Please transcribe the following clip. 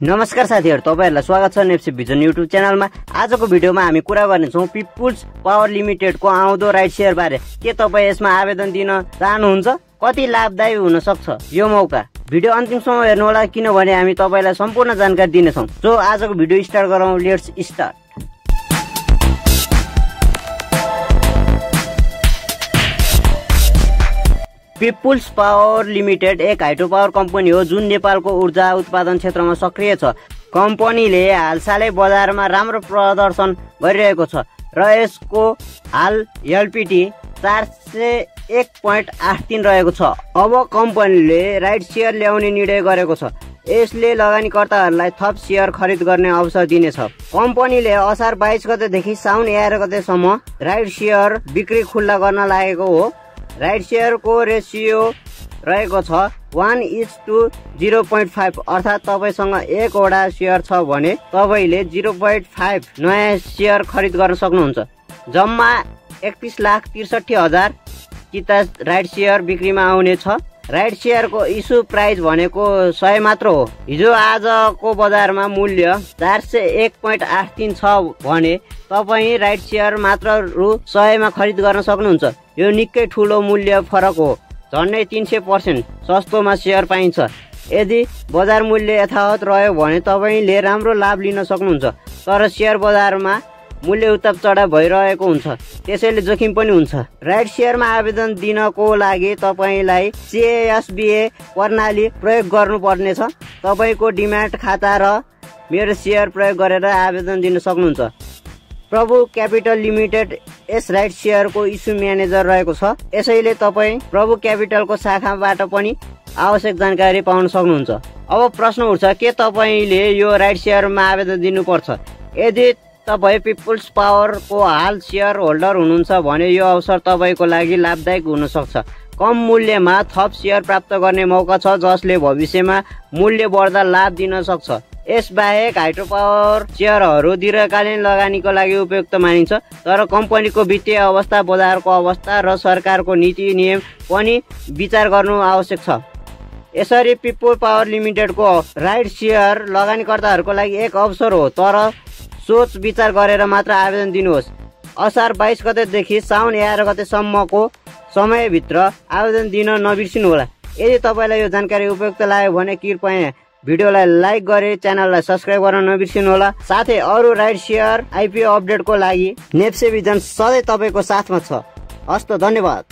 नमस्कार साथीहरु, तपाईहरुलाई स्वागत छ नेप्से भिजन युट्युब च्यानलमा। आजको भिडियोमा हामी कुरा गर्ने छौं पिपुल्स पावर लिमिटेड को आउँदो राइट शेयर बारे। के तपाई यसमा आवेदन दिन चाहनुहुन्छ? कति लाभदायी हुन सक्छ यो मौका? भिडियो अन्तिमसम्म हेर्नु होला, किनभने हामी तपाईलाई सम्पूर्ण जानकारी दिने छौं। सो आजको भिडियो स्टार्ट गरौँ। Let's start. People's power limited एक हाइड्रो पावर कम्पनी हो जुन नेपालको ऊर्जा उत्पादन क्षेत्रमा सक्रिय छ। कम्पनीले हालसालै बजारमा राम्रो प्रदर्शन गरिरहेको छ र यसको हाल एलपिटी 401.83 रहेको छ। अब कम्पनीले राइट शेयर ल्याउने निर्णय गरेको छ। यसले लगानीकर्ताहरूलाई थप शेयर खरिद गर्ने अवसर दिनेछ। कम्पनीले असार 22 गतेदेखि साउन 11 गतेसम्म राइट शेयर बिक्री खुल्ला गर्न लागेको हो। राइट शेयर को रेसियो रहेको छ 1:0.5, अर्थात तपाईसँग 1 वटा शेयर छ भने तपाईले 0.5 नयाँ शेयर खरिद गर्न सक्नुहुन्छ। जम्मा 31,63,000 किता राइट शेयर बिक्रीमा आउने छ। राइट शेयर को इस्यु प्राइस भनेको 100 मात्र हो। हिजो आजको बजारमा मूल्य 401.83 छ भने तपाई राइट शेयर मात्र रु 100 मा खरिद गर्न सक्नुहुन्छ। यो निकै ठूलो मूल्य फरक हो। झन्डै 300% सस्तोमा शेयर पाइन्छ। यदि बजार मूल्य यथावत रह्यो भने तपाईले राम्रो लाभ लिन सक्नुहुन्छ, तर शेयर बजारमा मूल्य उतार चढाव भइरहेको हुन्छ, त्यसैले जोखिम पनि हुन्छ। राइट शेयरमा आवेदन दिनको लागि तपाईलाई सीएसबीए प्रणाली प्रयोग गर्नुपर्नेछ। तपाईको डिम्याट खाता र मेरो शेयर प्रयोग गरेर आवेदन दिन सक्नुहुन्छ। प्रभु क्यापिटल लिमिटेड यस राइट शेयर को इस्यु म्यानेजर रहेको छ, यसैले तपाई प्रभु क्यापिटलको शाखाबाट पनि आवश्यक जानकारी पाउन सक्नुहुन्छ। अब प्रश्न उठ्छ, के तपाईले यो राइट शेयरमा आवेदन दिनुपर्छ? यदि तपाई पिपुल्स पावर को हाल शेयर होल्डर हुनुहुन्छ भने यो अवसर तपाईको लागि लाभदायक हुन सक्छ। कम मूल्यमा थप शेयर प्राप्त गर्ने मौका छ, जसले भविष्यमा मूल्य बढ्दा लाभ दिन सक्छ। यसबाहेक हाइड्रो पावर शेयरहरू दीर्घकालीन लगानीको लागि उपयुक्त मानिन्छ, तर कम्पनीको वित्तीय अवस्था, बजारको अवस्था र सरकारको नीति नियम पनि विचार गर्नु आवश्यक छ। यसरी पिपुल पावर लिमिटेडको राइट शेयर लगानीकर्ताहरूको लागि एक अवसर हो, तर सोच विचार गरेर मात्र आवेदन दिनुहोस्। असार 22 गतेदेखि साउन 11 गतेसम्मको समयभित्र आवेदन दिन नबिर्सिनुहोला। यदि तपाईलाई यो जानकारी उपयुक्त लाग्यो भने कृपया भिडियोलाई लाइक गरे च्यानललाई सब्स्क्राइब गर्न नबिर्सिनुहोला। साथै अरु राइट शेयर आइपिओ अपडेटको लागि नेप्से भिजन सधैँ तपाईको साथमा छ। हस्त, धन्यवाद।